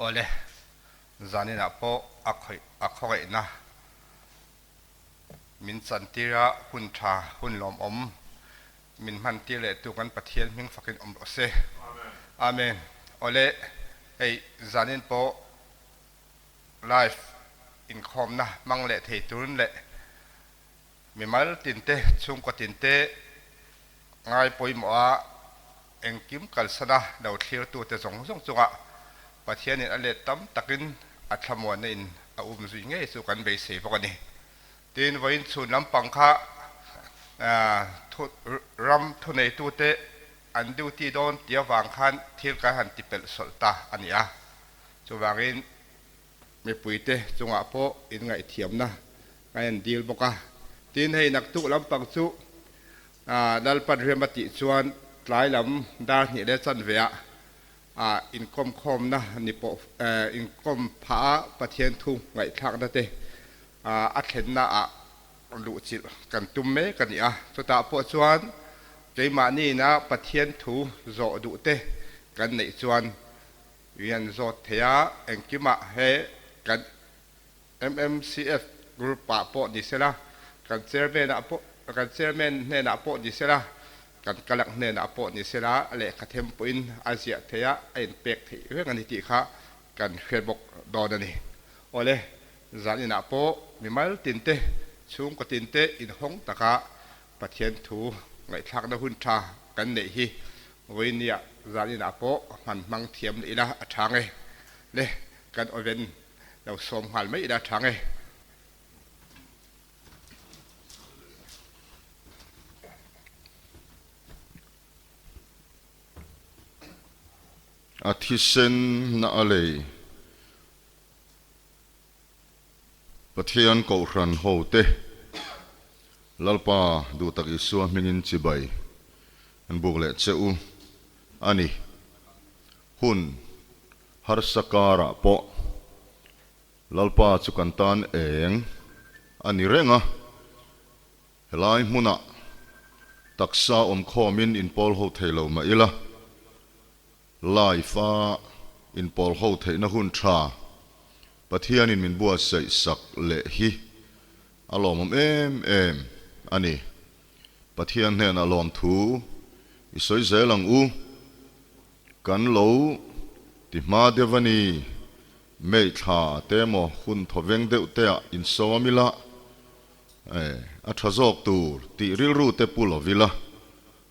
Awle, zaninah pawh a khawih a khawngaihna min chantir a, hun tha, hun lawmawm min hmantir leh tu kan Pathian hming fakin awm rawh se. Amen. Awle, hei zanin pawh live inkhawmna hmang leh thei turin leh mimal tinte, chhungkaw tinte ngai pawimawh a engkim kalsana lo thlirtute zawng zawng chungah Pathianin a let tam takin a thlamuanna in a um zui ngei chu kan beisei bawk a ni. Tin, vawiin chhun lampang kha ram thuneitute an duty dawn tih avang khan thil kan han ti pelh sawlh ta a ni a. Chuvangin mipuite chungah pawh inngaihthiamna kan en dil bawk a. Tin, hei naktuk lampang chu Lalpan riam a tih chuan tlai lam dar hnih leh chanve ah inkawmkhawmna ni pawh inkawm phah a Pathian thu ngaihthlakna te a thlenna ah luhchilh kan tum mek a ni a. Chutah pawh chuan keimahni ina Pathian thu zawh duh te kan neih chuan rian zawt thei a, engkimah he kan MMCF group ah pawh ni sela, kan chairman ah pawh kan chairman hnenah pawh ni sela, kan kalak hnenah pawh ni sela lehkha them pawhin a ziah theih a, a inpek theih reng a ni tih kha kan hre bawk dawn a ni. Awle, zan inah pawh mimal tinte, chhungkaw tinte inhawng taka Pathian thu ngaihthlakna hun tha kan neih hi vawinia zan inah pawh hman hmang thiam leh ila a tha nge le kan awven lo sawm nghal mai ila tha nge. A thisen na a lei. Pathian Kohhran hote Lalpa duhtak Isua hmingin chibai an buk leh che u a ni. Hun harsa karah pawh Lalpa chu kan tan eng a ni reng a, helai hmunah taksa awmkhawmin inpawl ho thei lo mah ila, Life-a inpawl ho theihna hun tha Pathianin min buatsaih sak leh hi a lawmawm em em a ni. Pathian hnenah lawmthu i sawi zel ang u. Kan lo ti hma deuh a ni. May thla te emaw hun thawveng deuh te ah insawm ila, a tha zawk tur tih rilru te pu lo ila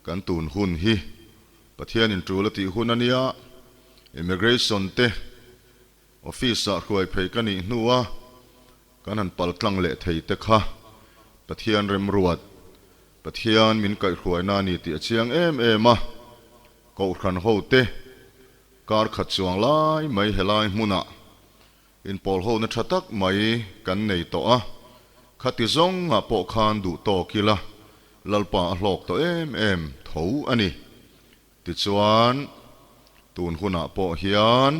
kan tun hun hi Pathianin tul a tih hun a nia. Immigration te Office ah hruai phei ka nih hnua kan han pal tlang leh thei te kha Pathian remruat, Pathian min kaihhruaina a ni tih a chiang em em a, Kohhran ho te kar khat chuang lai mai helai hmunah inpawl hona tha tak mai kan nei tawh a, khati zawngah pawh khan duh tawk ila Lalpa a hlawk tawh em em tho a ni. Tichuan, tun hunah pawh hian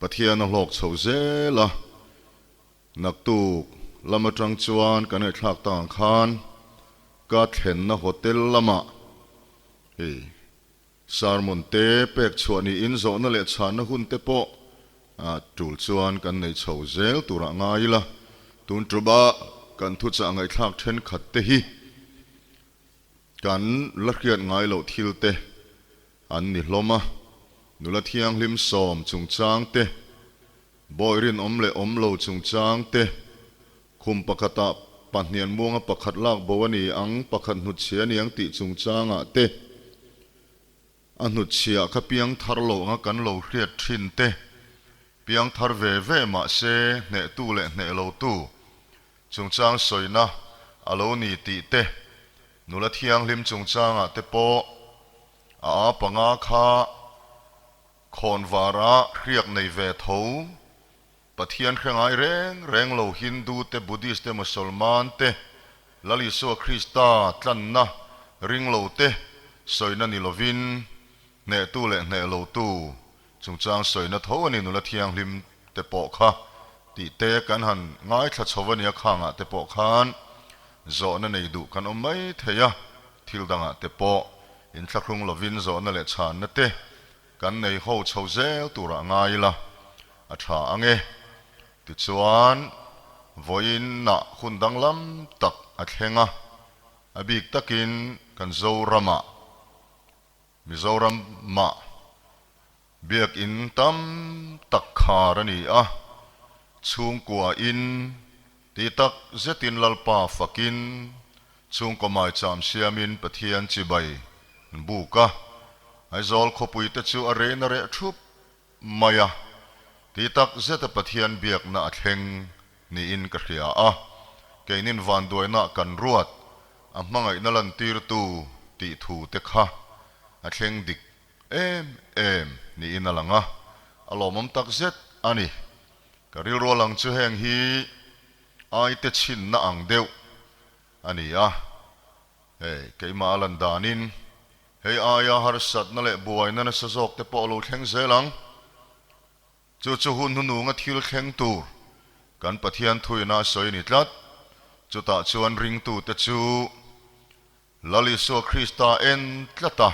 Pathian a hlawk chho zel a, naktuk lam atang chuan kan ngaihthlak tak ang khan ka thlenna hotel lamah hei sermon te pek chhuah niin zawhna leh chhanna hun te pawh tul chuan kan nei chho zel turah ngai ila, tun ṭuba kan thuchah ngaihthlak thenkhat te hi Kan la hriat ngai loh thil te an ni hlawm a, nula thianghlim sawm chungchang te, bawi rinawm leh awm lo chungchang te, khum pakhatah pahnian muanga pakhat lak bo a ni ang, pakhat hnutchhia a ni ang tih chungchangah te, a hnutchhia kha piang thar lo anga kan lo hriat thin te, piang thar ve ve mah se hnehtu leh hneh lotu Chungchang sawina a lo ni tih te, nula thianghlim chungchangah te pawh a a panga kha khawnvara hriak nei ve tho, Pathian hre ngai reng reng lo Hindu te, Buddhist te, Mosolman te, Lal Isua Krista tlanna ring lo te sawina ni lovin hnehtu leh hneh lotu Chungchang sawina tho a ni nula thianghlim te pawh kha tih te kan han ngaithla chho a nia khangah te pawh khan zawhna nei duh kan awm mai thei a, thil dangah te pawh inthlahrung lovin zawhna leh chhanna te kan nei ho chho zel turah ngai ila a tha ang e. Tichuan, vawiinah hun danglam tak a thleng a, a bik takin kan Zoramah, Mizoramah biakin tam tak khar a ni a, chhungkuain ti tak zetin Lalpa fakin chhungkaw maicham siamin Pathian chibai an buk a, Aizawl khawpui te chu a rein a reh thup mai a, ti tak zeta Pathian biakna a thleng niin ka hria a, keinin vanduaina kan ruat a hmangaihna lantirtu tih thu te kha a thleng dik em em niin a lang a, a lawmawm tak zet a ni. Ka rilru a lang chu heng hi aite chhinna ang deuh a ni a, hei keimah a lan danin hei aia harsatna leh buaina nasa zawk te pawh a lo thleng zel ang. Chu chu hun hnununga thil thleng tur kan Pathian thuina a sawi a ni tlat. Chutah chuan ringtute chu Lal Isua Krista en tlat a,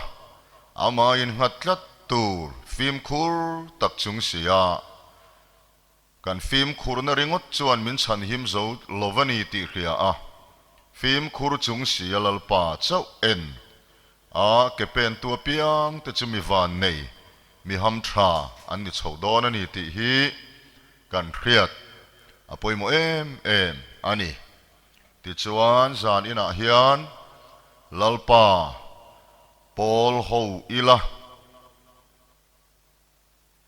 amah innghat tlat tur fimkhur tak chung sia. Kan fimkhurna ringawt chuan min chhanhim zo lo va ni tih hria a, fimkhur chung sia Lalpa chauh en a ke pentu apiang te chu mi van nei, mi ham tha an ni chho dawn a ni tih hi kan hriat a pawimawh em em a ni. Tichuan zan inah hian Lalpa pawl ho ila.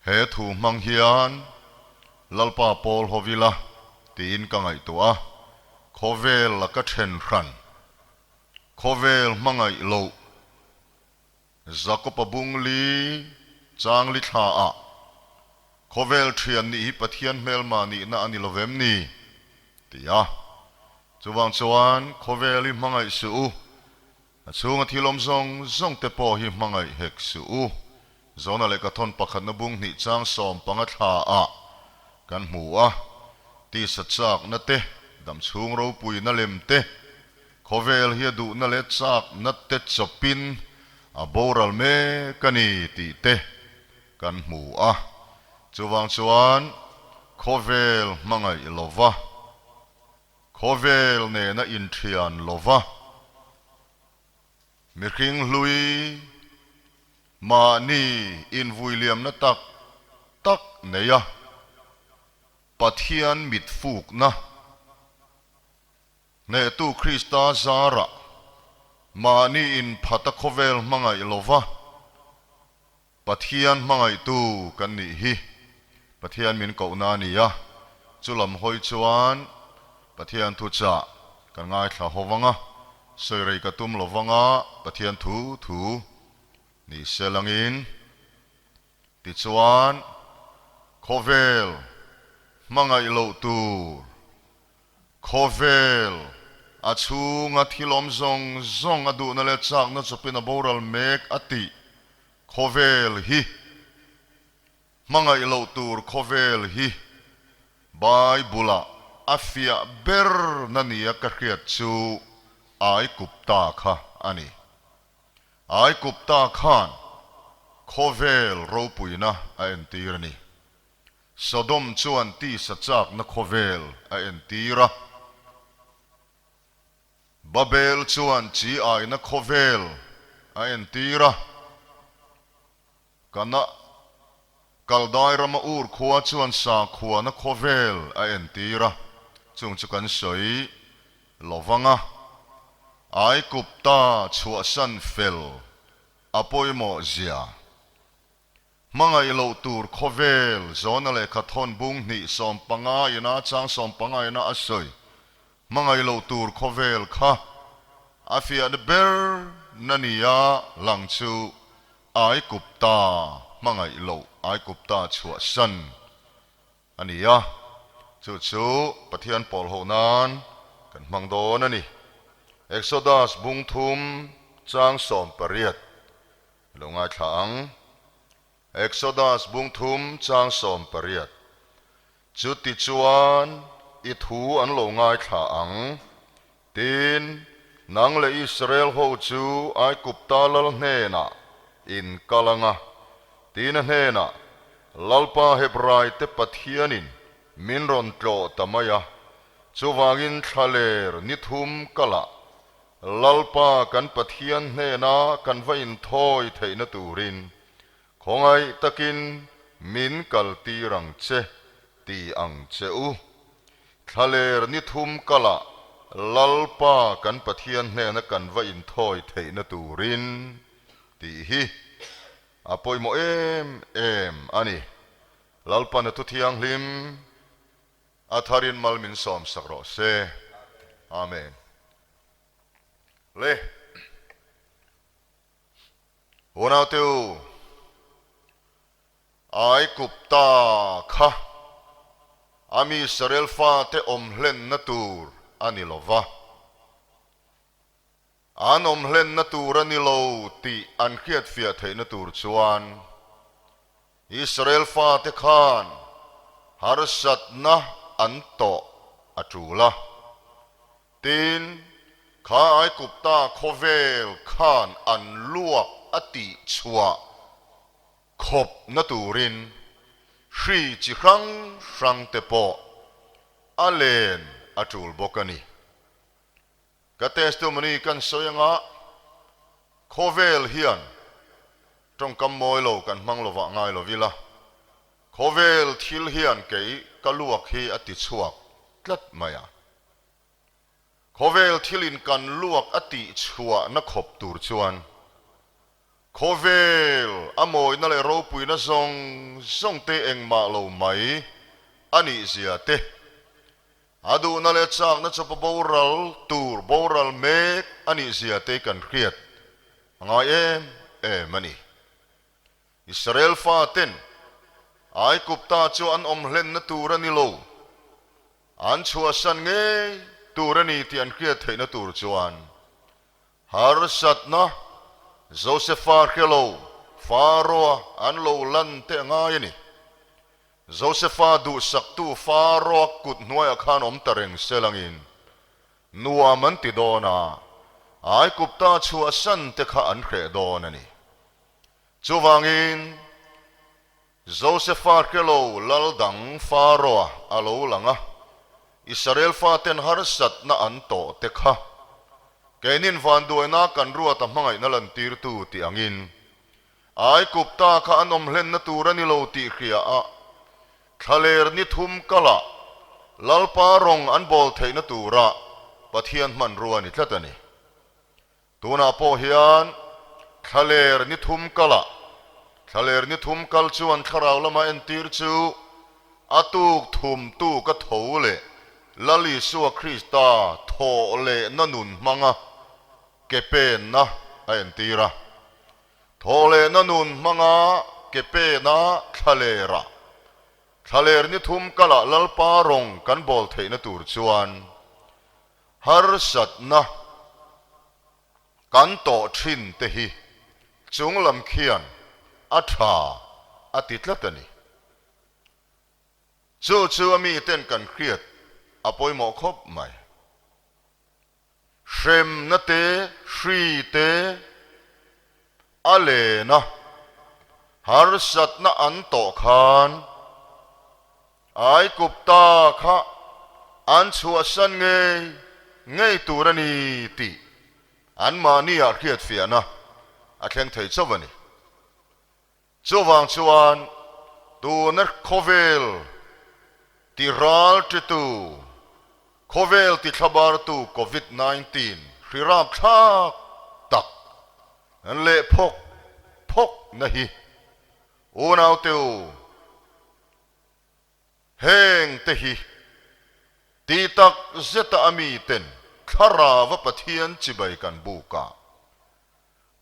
He thu hmang hian Lalpa pawl ho ila tiin ka ngaihtuah a, khawvel laka then hran, khawvel hmangaih loh Jakob-a bungli changli thlaah khawvel thian nih hi Pathian hmelma nihna a ni lo vem ni? ti a. Chuvang chuan khawvel hi hmangaih suh u, a chhunga thil awm zawng zawng te pawh hi hmangaih hek suh u. Zona leh Kathawn pakhatna bung hnih chang 15 thlaah kan hmu a, tisa chakna te, damchhung ropuina lem te, Khawvel hi a duhna leh chakna te chawpin a boral mek a ni tih te kan hmu a. Chuvang chuan khawvel hmangaih lova, khawvel nena inthian lova, mihring hlui mahni invuiliamna tak tak neia Pathian mitfukna, Hnehtu Krista zarah mahni inphata khawvel hmangaih lova Pathian hmangaihtu kan nih hi Pathian min kohna a ni a, chu lam hawi chuan Pathian thuchah kan ngaithla ho vang a, sawi rei ka tum lo vang a, Pathian thu thu ni se langin. Tichuan khawvel hmangaih loh tur Khawvel a chhunga thil awm zawng zawng a duhna leh chakna chawpin a boral mek a tih khawvel hi hmangaih loh tur khawvel hi Bible-ah a fiah ber na nia ka hriat chu Aigupta kha a ni. Aigupta khan khawvel ropuina a entir a ni. Sodom chuan tisa chakna khawvel a entir a, Babel chuan chi aina khawvel a entir a, Kana Kaldai rama Ur khua chuan sakhuana khawvel a entir a, chung chu kan sawi lo vang a, Aigupta chhuahsan fel a pawimawh zia. Hmangaih loh tur khawvel zawna lehkha thawn bung hnih 15 ina chang 15 ina a sawi. Hmangaih loh tur khawvel kha a fiahna ber na nia lang chu Aigupta hmangaih loh Aigupta chhuahsan a ni a, chu chu Pathian pawl ho nan kan hmang dawn a ni. Exodus bung thum chang 18. I lo ngaithla ang. Exodus bung thum chang 18. Chuti chuan i thu an lo ngaithla ang. Tin, nang leh Israel ho chu Aigupta lal hnenah in kal ang a. Tin a hnenah, Lalpa Hebraite Pathianin min rawn tlawh ta mai a, chuvangin thlaler ni thum kalah Lalpa kan Pathian hnena kan va inthawi theihna turin khawngaih takin min kaltir ang che ti ang che u. Thlaler ni thum kalah Lalpa kan Pathian hnena kan va inthawi theihna turin tih hi a pawimawh em em a ni. Lalpan a thu thianghlim a tharin mal min sawmsak rawh se. Amen. Le. Unaute u, Aigupta kha a mi Israel fate awm hlenna tur a ni lo va. An awm hlenna tur a ni lo tih an hriatfiah theihna tur chuan Israel fate khan harsatna an tawh a tul a. Tin, kha Aigupta khawvel khan an luak a tihchhuah khawpna turin hri chi hrang hrangte pawh a len a tul bawk a ni. Ka testimony kan sawi anga khawvel hian tawngkam mawi lo kan hmang lovah ngai lo ila, khawvel thil hian kei ka luak hi a ti chhuak tlat mai a. Khawvel thilin kan luak a tih chhuahna khawp tur chuan khawvel a mawina leh ropuina zawng zawng te engmah lo mai a nih zia te A duhna leh chakna chawpa boral tur boral mek a nih zia te kan hriat a ngai em em a ni. Israel faten Aigupta chu an awm hlenna tur a ni lo, an chhuahsan ngei tur a ni tih an hriat theihna tur chuan harsatna Josefa hre lo Faroa an lo lan te a ngai a ni. Josefa duhsaktu Faroa kut hnuaiah khan awm ta reng se langin nuam an ti dawn a, Aigupta chhuahsan te kha an hreh dawn a ni. Chuvangin, Josefa hre lo lal dang Faroa a lo lang a, Israel faten harsatna an tawh te kha keinin vanduaina kan ruata hmangaihna lantirtu tih angin Aigupta kha an awm hlenna tur a ni lo tih hria a, thlaler ni thum kalah Lalpa rawng an bawl theihna tura Pathian hmanrua a ni tlat a ni. Tunah pawh hian thlaler ni thum kalah, thlaler ni thum kal chuan thlarau lama entir chu a tuk thum tuk a tho leh Lal Isua Krista thawh lehna nun hmanga ke penna a entir a. Thawhlehna nun hmanga ke pena thlaler a, thlaler ni thum kalah Lalpa rawng kan bawl theihna tur chuan harsatna kan tawh thin te hi chung lam khian a tha a ti tlat a ni. Chu chu a miten kan hriat a pawimawh khawp mai. Hremna te, hri te a len a, harsatna an tawh khan Aigupta kha an chhuahsan ngei ngei tur a ni tih anmahniah hriatfiahna a thleng thei chauh a ni. Chuvang chuan tuna khawvel ti ral titu, khawvel ti thlabartu Covid 19 hri rapthlak tak an leh phawk phawk na hi unaute u heng te hi ti tak zeta a miten thlarava Pathian chibai kan buk a,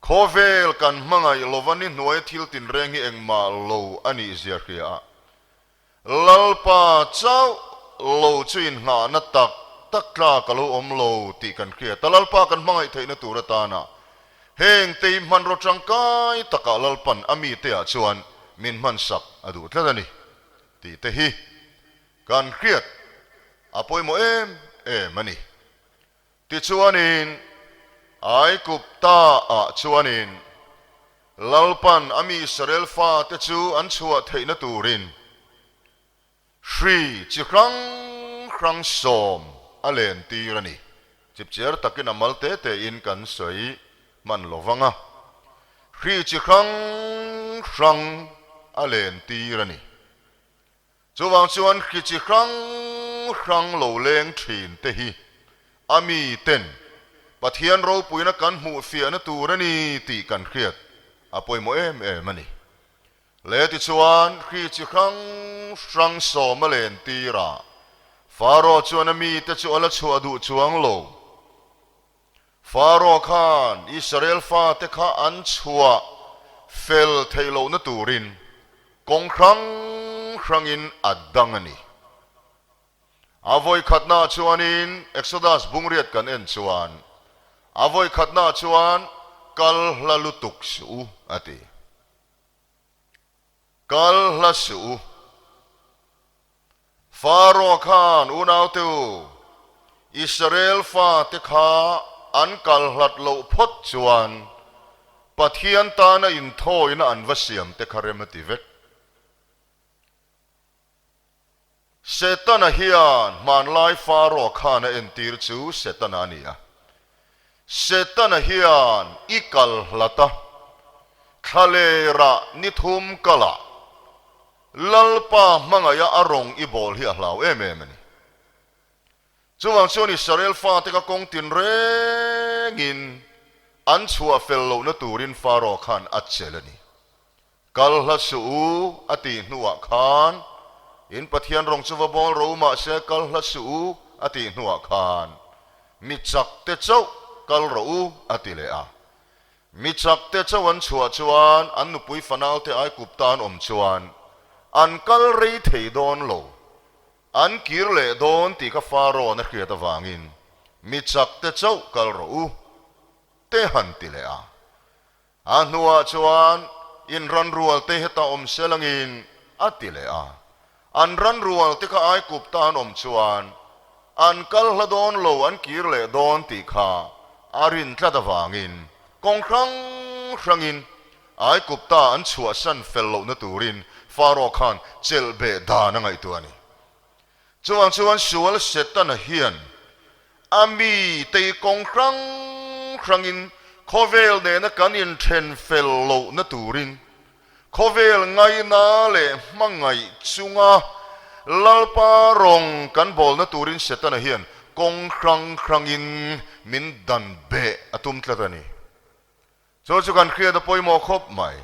Khawvel kan hmangaih lova ni hnuai thil tinreng hi engmah lo a nih zia hria a, Lalpa chauh lo chu inngahna tak tak tlak a lo awm lo tih kan hriat a, Lalpa kan hmangaih theihna tur atana heng te hi hmanraw tangkai takah Lalpan a mite ah chuan min hmansak a duh tlat a ni tih te hi kan hriat a pawimawh em em a ni. Tichuanin, Aigupta-ah chuanin. Lalpan a mi Israel fate chu an chhuah theihna turin hri chi hrang hrang sawm a lentir a ni. Chipchiar takin a mal te tein kan sawi hman lo vang a, hri chi hrang hrang a lentir a ni. Chuvang chuan hri chi hrang hrang lo leng thin te hi a mi ten Pathian ropuina kan hmuh fiahna tur a ni tih kan hriat a pawimawh em em a ni. Le tichuan hri chi hrang hrang sawm a len tir a, Faro chuan a mite chu a la chhuah duh chuang lo. Faro khan Israel fate kha an chhuah fel theih lohna turin kawng hrang hrangin a dang a ni. A vawikhatnaah chuanin Exodus bungriat kan en chuan, A vawikhatnaah chuan kal hla lutuk suh u, a ti. Kal hla suh u. Faro khan unaute u, Israel fate kha an kal hlat loh phawt chuan Pathian tana inthawina an va siam te kha rem a ti vek. Setana hian hmanlai Faro khan a entir chu Setana a ni a. Setana hian i kal hlat a, thlalerah ni thum kalah Lalpa hmangaih a a rawng i bawl hi a hlau em em a ni. Chuvang chuan Israel fate ka kawng tinrengin an chhuah fel lohna turin Faro khan a chelh a ni. Kal hla suh u a tih hnuah khan in Pathian rawng chu va bawl ro mahse kal hla suh u a tih hnuah khan mi chak te chauh kal rawh u a ti leh a. Mi chak te chauh an chhuah chuan an nupui fanau te Aigupta an awm chuan an kal rei thei dawn lo. An kir leh dawn tih kha Pharaoh-an a hriat avangin mi chak te chauh kal rawh u te han ti leh a. A hnuah chuan in ranrual te heta awm se langin a ti leh a. An ranrual te kha Aigupta an awm chuan an kal hla dawn lo an kir leh dawn tih kha a rin tlat avangin kawng hrang hrangin Aigupta an chhuahsan fel lohna turin Pharaoh khan chelh beh dan a ngaihtuah a ni. Chuvang chuan sual Setana hian a mi tei kawng hrang hrangin khawvel nena kan inthen fel lohna turin khawvel ngaina leh hmangaih chunga Lalpa rawng kan bawlna turin Setana hian kawng hrang hrangin min dan beh a tum tlat a ni. Chu chu kan hriat a pawimawh khawp mai.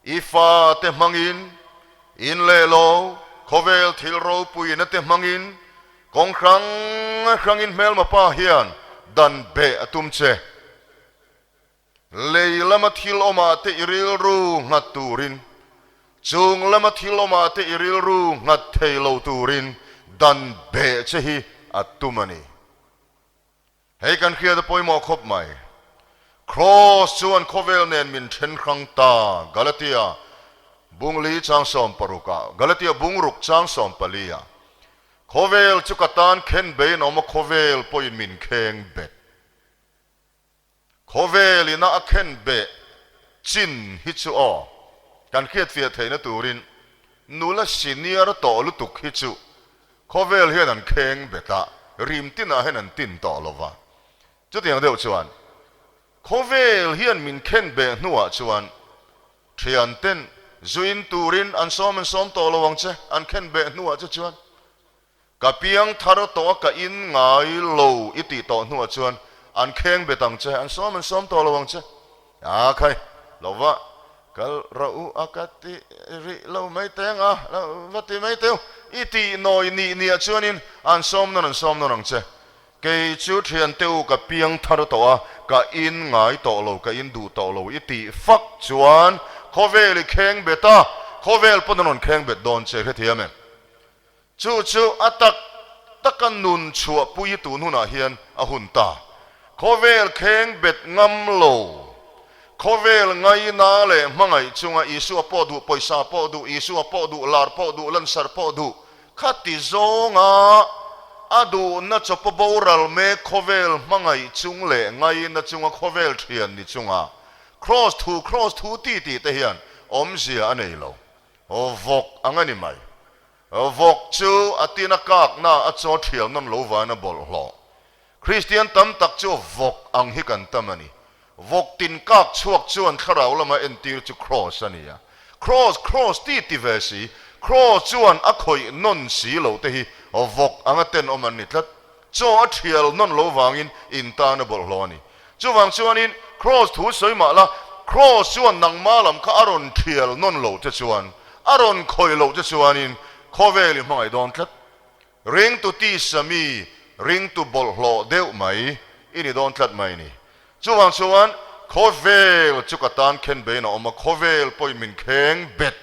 I fate hmangin, in leh lo, khawvel thil ropuina te hmangin, kawng hrang hrangin hmelma pa hian dan beh a tum che. Lei lama thil awmah te i rilru nghat turin, chung lama thil awmah te i rilru nghat thei lo turin dan beh che hi a tum a ni. Hei kan hriat a pawimawh khawp mai. Kraws chuan khawvel nen min then hrang ta, Galatia bung li chang 60 ah, Galatia bung ruk chang 14 ah, Khawvel chu ka tan khen bein a awm a, khawvel pawhin min kheng bet. Khawvel ina a khen beh chin hi chu aw, kan hriatfiah theihna turin nula senior tawh lutuk hi chu khawvel hian an kheng bet a, rim tinah hian an tin tawh lo va. Chutiang deuh chuan khawvel hian min khen beh hnuah chuan thianten zuin turin an sawm an sawm tawh lo ang che, an khen beh hnuah che chuan Ka piang thar tawh a ka in ngai lo i tih tawh hnuah chuan an kheng bet ang che, an sawm an sawm tawh lo ang che. A khai, lo va kal rawh u a ka ti rih lo mai teng a, lo va ti mai teu i tih nawi nih niah chuanin an sawm nawn an sawm nawn ang che. Kei chu thiante u ka piang thar tawh a, ka in ngai tawh lo, ka in duh tawh lo i tih fak chuan khawvel i kheng bet a, khawvel pawn an rawn kheng bet dawn che hrethiam em? Chu chu a tak taka nun chhuahpui tun hunah hian a hun ta. Khawvel kheng bet ngam lo, khawvel ngaina leh hmangaih chunga Isua pawh duh, pawisa pawh duh, Isua pawh duh, lar pawh duh, lansar pawh duh, khati zawnga a duhna chawpa boral mek khawvel hmangaih chung leh ngaina chunga khawvel thian ni chunga. Kraws thu, kraws thu ti tih te hian awmzia a nei lo. Vawk ang a ni mai. Vawk chu a tin a kakna a chaw thial nawn lo vain a bawlhhlawh. Kristian tam tak chu vawk ang hi kan tam a ni. Vawk tin kak chhuak chuan thlarau lama entir chu kraws a ni a. Kraws, kraws ti ti ve si, kraws chuan a khawih nawn si loh te hi vawk anga tenawm an ni tlat. Chaw a thial nawn lo vangin in tan a bawlhhlawh a ni. Chuvang chuanin Kraws thu sawi mah la, Kraws chuan nangma lam kha a rawn thial nawn loh che chuan, a rawn khawih loh che chuanin khawvel i hmangaih dawn tlat. Ringtu tisa mi, ringtu bawlhhlawh deuh mai i ni dawn tlat mai ni. Chuvang chuan khawvel chu ka tan khen bein a awm a, khawvel pawhin min kheng bet.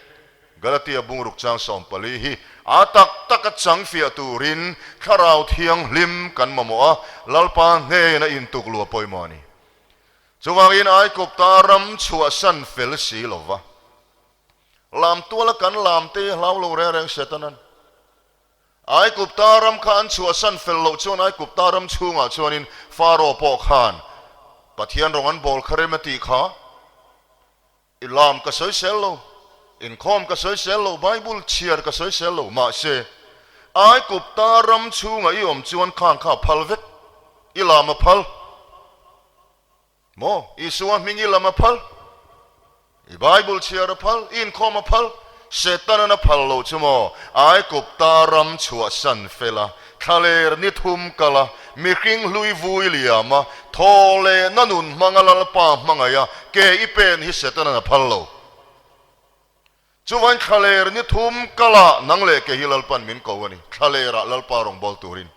Galatia bungruk chang 14 hi a tak taka chang fiah turin Thlarau Thianghlim kan mamawh a, Lalpa hnena intukluh a pawimawh a ni. Chuvangin Aigupta ram chhuahsan fel si lova lam tuala kan lam te hi hlau lo reng reng Setanan Aigupta ram kha an chhuahsan fel loh chuan Aigupta ram chhungah chuanin Faro pawh khan Pathian rawng an bawl kha rem a tih kha. I lam ka sawisel lo, inkhawm ka sawisel lo, Bible chhiar ka sawisel lo, mahse, Aigupta ram chhunga i awm chuan khang kha a phal vek, i lam a phal maw? Isua hming i lam a phal, i Bible chhiar a phal, i inkhawm a phal, Setanan a phal lo chu maw? Aigupta ram chhuahsan fel a, Thlaler ni thum kal a, mihring hlui vui liam a, thaw leh na nun hmanga Lalpa hmangaih a, ke i pen hi Setanan a phal lo. Chuvain thlaler ni thum kal ah nang leh ke hi Lalpan min ko a ni, thlaler ah Lalpa rawn bawl turin.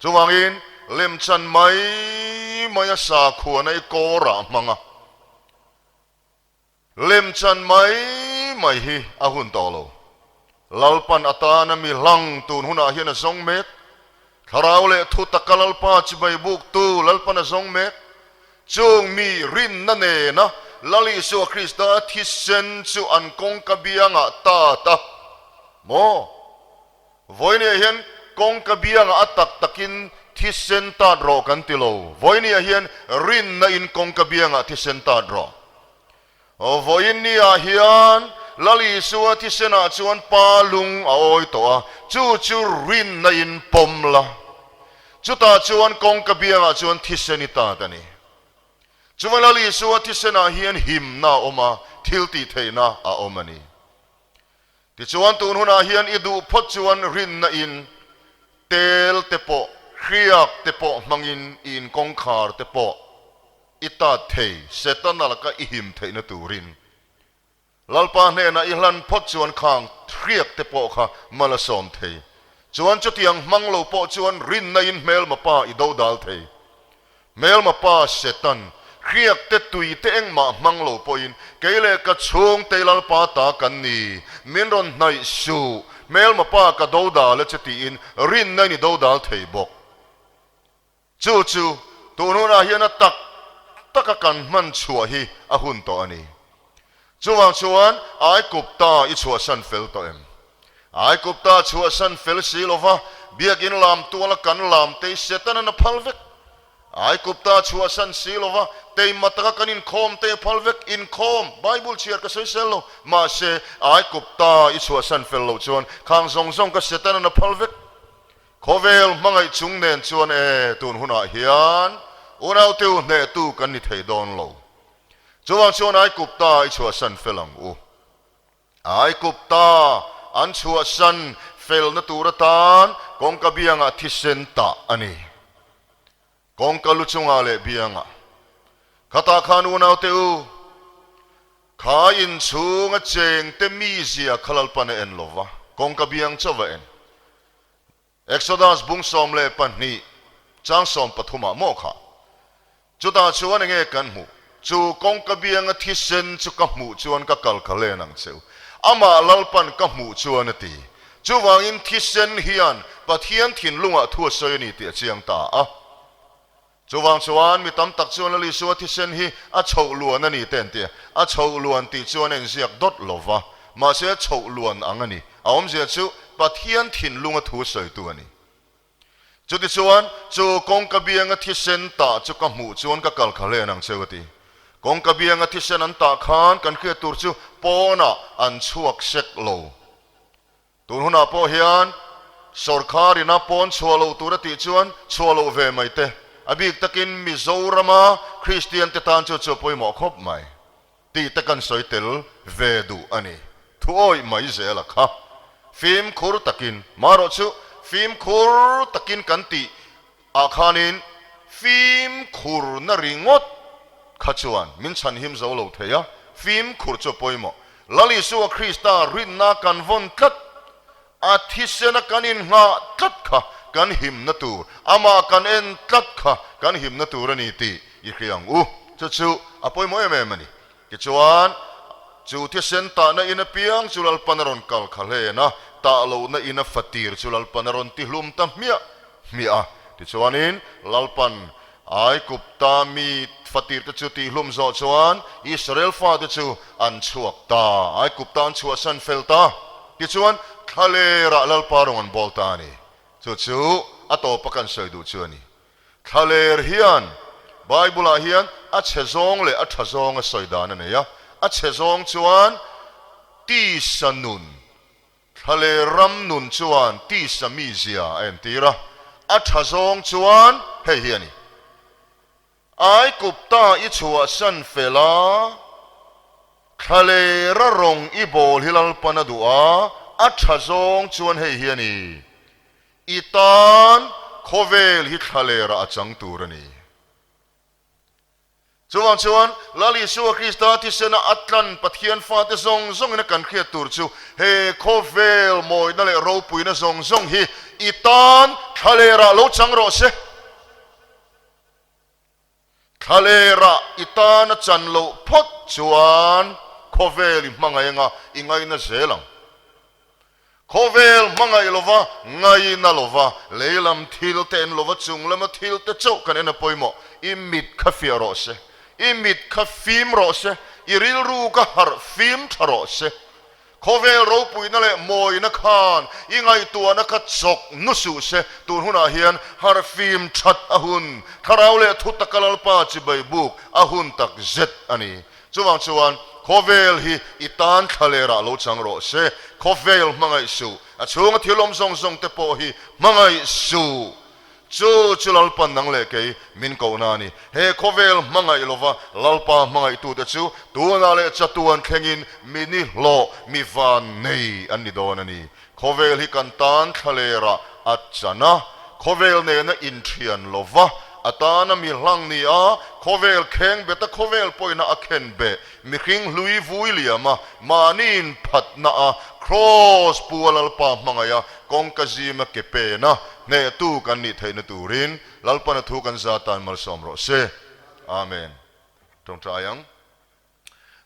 Chuvangin lemchan mai mai a sakhuana i kawr ah hmang a. Lemchan mai mai hi a hun tawh lo. Lalpan atana mi hlang tun hunah hian a zawng mek. Thlarau leh thu taka Lalpa chibai buktu Lalpan a zawng mek. Chung mi rinna nena Lal Isua Krista thisen chu an kawngka biangah tat a maw? Vawinia hian kawngka biangah a tak takin thisen tat rawh kan ti lo. Vawinia hian rinna in kawngka biangah thisen tat rawh. Vawinia hian Lal Isua thisenah chuan pa lung a awi tawh a, chu chu rinna in pawm la. Chutah chuan kawngka biangah chuan thisen i tat a ni. Chuan Lal Isua thisenah hian himna a awm a, thil tih theihna a awm a ni. Tichuan tun hunah hian i duh phawt chuan rinna in tel te pawh, hriak te pawh hmangin i inkawngkhar te pawh i tat thei, Setana laka i him theihna turin. Lalpa hnenah i hlan phawt chuan khang hriak te pawh kha mal a sawm thei. Chuan chutiang hmang lo pawh chuan rinna in hmelma pa i dodal thei. Hmelma pa Setan, hriak te tui te engmah hmang lo pawhin kei leh ka chhungte Lalpa ta kan ni, min rawn hnaih suh, hmelma pa ka dodal a che tiin rinna in i dodal thei bawk. Chu chu tun hunah hian a tak taka kan hman chhuah hi a hun tawh a ni. Chuvang chuan Aigupta i chhuahsan fel tawh em? Aigupta chhuahsan fel si lova biakin lam tuala kan lam tei Setanan a phal vek. Aigupta chhuahsan si lova teima taka kan inkhawm te a phal vek. Inkhawm, Bible chhiar ka sawi sel lo. Mahse, Aigupta i chhuahsan fel loh chuan khang zawng zawng ka Setanan a phal vek. Khawvel hmangaih chung nen chuan e, tun hunah hian unauteu hnehtu kan ni thei dawn lo. Chuvang chuan Aigupta i chhuahsan fel ang u. Aigupta an chhuahsan felna tur atan kawngka biangah thisen tah a ni. Kawngka lu chungah leh biangah. Khatah khan unaute u, kha inchhunga chengte mizia kha Lalpan a en lova, kawngka biang chauh a en. Exodus bung 12 chang 13 ah maw kha? Chutah chuan enge kan hmuh? Chu kawngka bianga thisen chu ka hmuh chuan ka kal ka len ang cheu. Amah Lalpan ka hmuh chuan a ti. Chuvangin thisen hian Pathian thinlungah thu a sawi a ni tih a chiang ta a. Chuvang chuan mi tam tak chuan Lal Isua thisen hi a chhoh luan a ni te an ti a. A chhoh luan tih chuan a inziak dawt lo va, mahse a chhoh luan ang a ni. A awmzia chu Pathian thinlunga thu sawitu a ni. Chutichuan, chu kawngka bianga thisen tah chu ka hmuh chuan ka kal kha hlen ang cheu a ti. Kawngka bianga thisen an tah khan kan hriat tur chu pawnah an chhuak sek lo. Tun hunah pawh hian sawrkar ina pawn chhuah loh tur a tih chuan chhuah loh ve mai te, a bik takin Mizorama Kristian te tan chu chu a pawimawh khawp mai tih te kan sawi tel ve duh a ni. Thu awih mai zel a kha. Fimkhur takin, marawh chu fimkhur takin kan tih ah khanin fimkhurna ringawt kha chuan min chhanhim zo lo thei a, fimkhur chu a pawimawh. Lal Isua Krista rinna kan vawn tlat, a thisena kan innghah tlat kha kan himna tur, amah kan en tlat kha kan himna tur a ni tih i hria ang u. Chu chu a pawimawh em em a ni. Tichuan, chu thisen tahna in apiang chu Lalpan a rawn kal kha hlen a, tah lohna in a fatir chu Lalpan a rawn tihlum ta hmiah hmiah a. Tichuanin, Lalpan Aigupta mi fatirte chu tihlum zawh chuan Israel fate chu an chhuak ta, Aigupta an chhuahsan fel ta. Tichuan, thlalerah Lalpa rawng an bawl ta a ni. Chu chu a tawpa kan sawi duh chu a ni. Thlaler hian Bible-ah hian a chhe zawng leh a tha zawng a sawi dan a nei a. A chhe zawng chuan tisa nun, thlaler ram nun chuan tisa mizia a entir a. A tha zawng chuan hei hi a ni, Aigupta i chhuahsan fel a, thlalera rawng i bawl hi Lalpan a duh a, a tha zawng chuan hei hi a ni, I tan khawvel hi thlalerah a chang tur a ni. Chuvang chuan Lal Isua Krista thisena a tlan Pathian fate zawng zawngin a kan hriat tur chu he khawvel mawina leh ropuina zawng zawng hi i tan thlalerah lo chang rawh se. Thlalerah i tan a chan loh phawt chuan khawvel i hmangaih anga i ngaina zel ang. Khawvel hmangaih lova, ngaina lova, lei lam thil te en lova chung lama thil te chauh kan en a pawimawh. I mit kha fiah rawh se, i mit kha fim rawh se, i rilru kha harh fim tha rawh se. Khawvel ropuina leh mawina khan i ngaihtuahna kha chawk nu suh se, tun hunah hian harhfim that a hun, thlarau leh thu taka Lalpa chibai buk a hun tak zet a ni. Chuvang chuan khawvel hi i tan thlalerah lo chang rawh se, khawvel hmangaih suh, a chhunga thil awm zawng zawng te pawh hi hmangaih suh. Chu chu Lalpan nang leh kei min kohna a ni. He khawvel hmangaih lova Lalpa hmangaihtute chu tunah leh chatuan thlengin mi ni hlawh, mi van nei an ni dawn a ni. Khawvel hi kan tan thlalerah a chan a, khawvel nena inthian lova a tana mi hlang ni a, khawvel kheng beta khawvel pawina a khen beh mihring hlui vui liam a, mahni inphatna a Kraws pu a Lalpa hmangaih a, kawngka zima ke pen a, Hnehtu kan nih theihna turin Lalpana thu kan za tan malsawm rawh se. Amen. Tawngtai ang.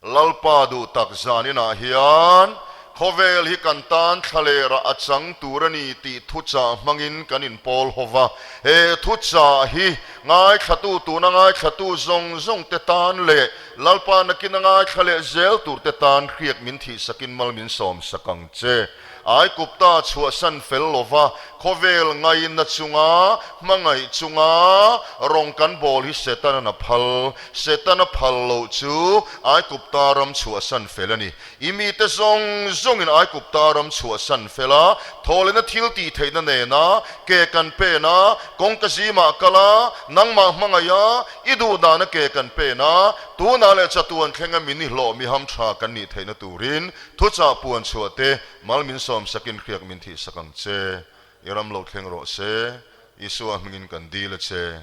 Lalpa duh tak zan inah hian khawvel hi kan tan thlalerah a chang tur a ni tih thuchah hmangin kan inpawl ho va. He thuchah hi ngaithlatu tuna ngaithlatu zawng zawng te tan leh Lalpa nakin a ngaithla leh zel tur te tan hriak min thihsakin mal min sawmsak ang che. Aigupta chhuahsan fel lova khawvel ngaina chunga hmangaih chunga rawng kan bawl hi Setanan a phal. Setan a phal loh chu Aigupta ram chhuahsan fel a ni. I mite zawng zawngin Aigupta ram chhuahsan fel a, thawhlehna thil tih theihna nena ke kan pen a, kawngka zimah kal a, nangmah hmangaih a, i duh dana ke kan pen a, tunah leh chatuan thlenga min i hlawh mi hamtha kan nih theihna turin Thuchah puan chhuah te, mal min sawm sakin hriak min thih sak ang che. I ram lo thleng rawh se, Isua hmingin kan dil a che.